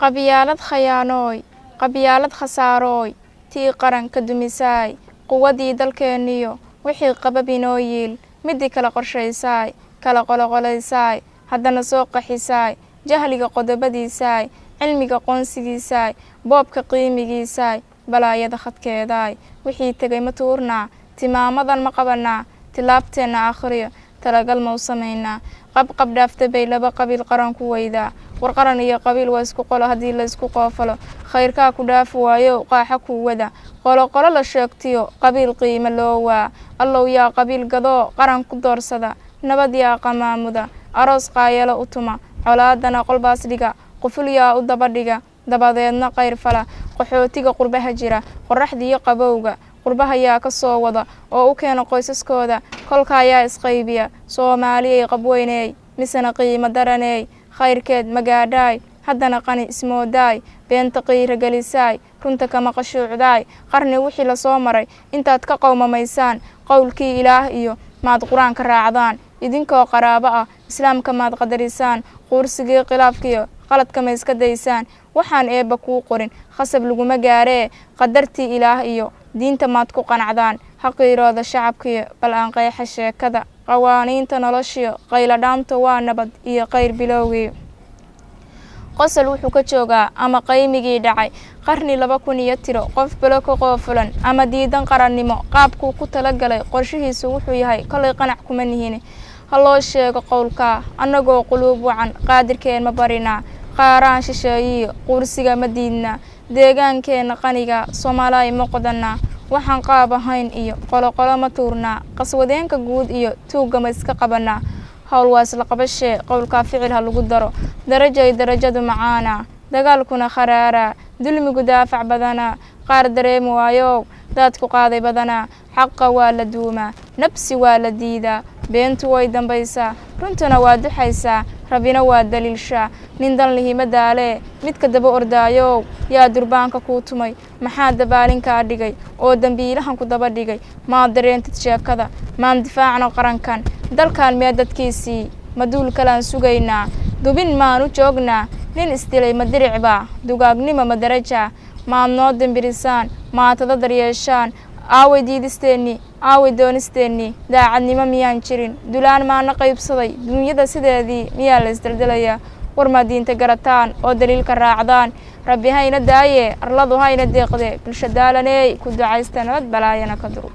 Qabyaalad khayaanooy, qabyaalad khasaarooy, tii qaranka dumisaay, quwadii dalkeenniyo wixii qabab inoo yiil, midii kala qorshaysaay, kala qoloqolaysaay, haddana soo qaxisaay, jahliga qodobadiisaay, cilmiga qoonsigiisaay, boobka qiimigiisaay, balaayada khadkeedaay. Wixii tegay ma tuurnaa? Timaamadan ma qabanaa? Tilaabteenna akhriyo talagal ma u samaynaa? Qabqab dhaafta bay laba qabiil qaran ku weydaa. War qaran iyo qabiil waa isku qolo haddii la isku qoofalo. Khayrkaa ku dhaafi waayo, qaaxa ku wada qoloqolo la sheegtiyo, qabiil qiimo loo waa. Allow yaa qabiil gadoo qaran ku doorsada? Nabad yaa qamaamuda, aroos qaayalo u tuma, colaadana qolbaas dhiga, quful yaa u daba dhiga, dabadeedna qayr fala? Qaxootiga qurbaha jira, qoraxdiiyo qabowga qurbaha yaa ka soo wada oo u keena qoysaskooda? Kolka ayaa isqaybiya. Soomaaliyay qabweyneey, misena qiimo daraneey, khayrkeed magaadhaay, haddana qani ismoodaay, beenta qiira gelisaay, runta kama qashuucdaay. Qarni wixii lasoo maray intaad ka qowmamaysaan, qowlkii Ilaah iyo maad Qur-aanka raacdaan? Idinkoo qaraabo ah Islaamka maad qadarisaan? Quursigii khilaafkiyo qaladka ma iska daysaan? Waxaan Eebba kuu qorin khasab laguma gaaree, qadartii Ilaah iyo diinta maad ku qanacdaan? Haqiirooda shacabkiyo bal aan qeexa sheekada, qawaaniinta noloshiyo qayladhaanta waa nabad iyo qayr bilowgii. Qosol wuxuu ka joogaa ama qaymigii dhacay qarni 2000 iyo tiro. Qof belo ka qoofulan ama diidan qarannimo, qaabkuu ku talagalay qorshihiisu wuxuu yahay kolay qanac kuma nihine. Ha loo sheego qowlkaa annagoo quluub wacan. Qaadirkeen ma barinaa? Qaaraan shisheeyiyo quursiga ma diidnaa? Deegaankeenna qaniga Soomaalaay ma qodanaa? Waxaan qaab ahayn iyo qoloqolo ma tuurnaa? Qaswadeenka guud iyo tuugga ma iska qabanaa? Howl waa isla qabashee, qowlkaa ficil ha lagu daro. Darajay darajadu macaana, dagaalkuna kharaaraa, dulmigu daafac badanaa, qaar dareemi waayow daadku qaaday badanaa. Xaqa waa la duumaa, nabsi waa la diidaa, beentu way dambaysaa, runtuna waa duxaysaa, Rabina waa daliilshaa. Nin dan lihima daalee. Midka daba ordaayow, yaa durbaanka kuu tumay? Maxaa dabaalinkaa dhigay oo dembiilahan ku daba dhigay? Maad dareentid sheekada? Maan difaacno qarankan, dalkan mee dadkiisii? Ma duul kalaan sugaynaa? Dubin maanu joognaa? Nin isdilay ma diricbaa? Dugaagnimo ma darajaa? Maad noo dembirisaan? Maatada daryeeshaan? Aaway diidisteennii? Aaway doonisteennii? Daacadnimo miyaan jirin? Dulaan maana qaybsaday? Dunyada sideedii miyaa la isdaldalayaa? War maa diinta garataan oo daliilka raacdaan? Rabbi hayna daaye, arladu hayna deeqde. Bulsho daalaneey, ku ducaysta nabad, balaayana ka dur.